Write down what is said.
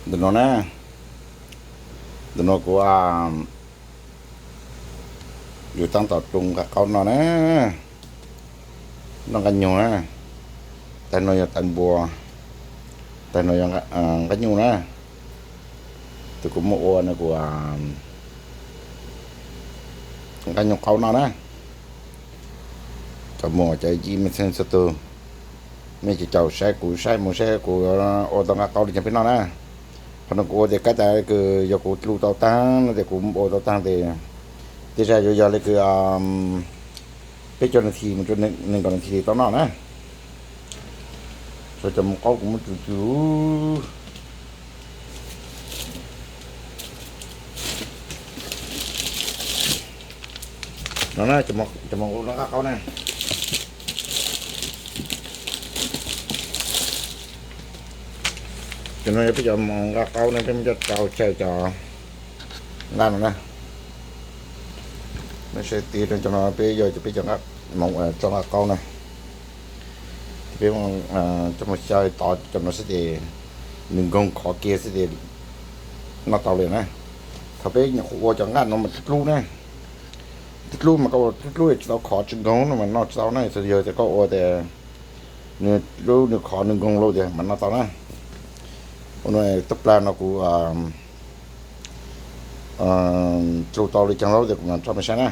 Ntawm no na, ntawm no kuv yuav tab tom rau nqaj qaub no na, noj nqaj nyuj na. Tag no yog tawv npua, tag no yog nqaj nyuj na. Tus kuv muab ua no kuv nqaj nyuj qaub no na. Cov muam cov yij mej txhia txhua tus, mej caum caum saib kuv, saib mus saib kuv ua tau nqaj qaub li cas peb noj na. Qhov no kuv ua tias kab tas kws yog kuv dlu tau taag no tias kuv ua tau taag tes, tej zag yuav yog li kws peb caug nas this mus rua nees nkaum nas this tau noj na. Cov mov qaub kuv muab tsuj tsuj no na, cov mov nqaj qaub na. Cov no yog peb cov mov nqaj qaub na, peb muab coj rau chaw cov nqaj no na. Mej saib tig rau cov no, peb yog cov peb cov mov tso nqaj qaub na. Peb coj mus xyaw tod cov no xwb ces nws nkoog khov kiag xwb ces noj tau li na. Thaum peb nyuam qhuav ua cov nqaj no mas dlub na, dlub mas koj ua dlub dlub tsis tau khov tsis nkoog no mas noj tsis tau na. Yog tias koj ua tias nws dlub nws khov nws nkoog lawm tiag mas noj tau na. Ua no tub plag no kuv dlu tau li caag lawm tias kuv mam tso mej saib na.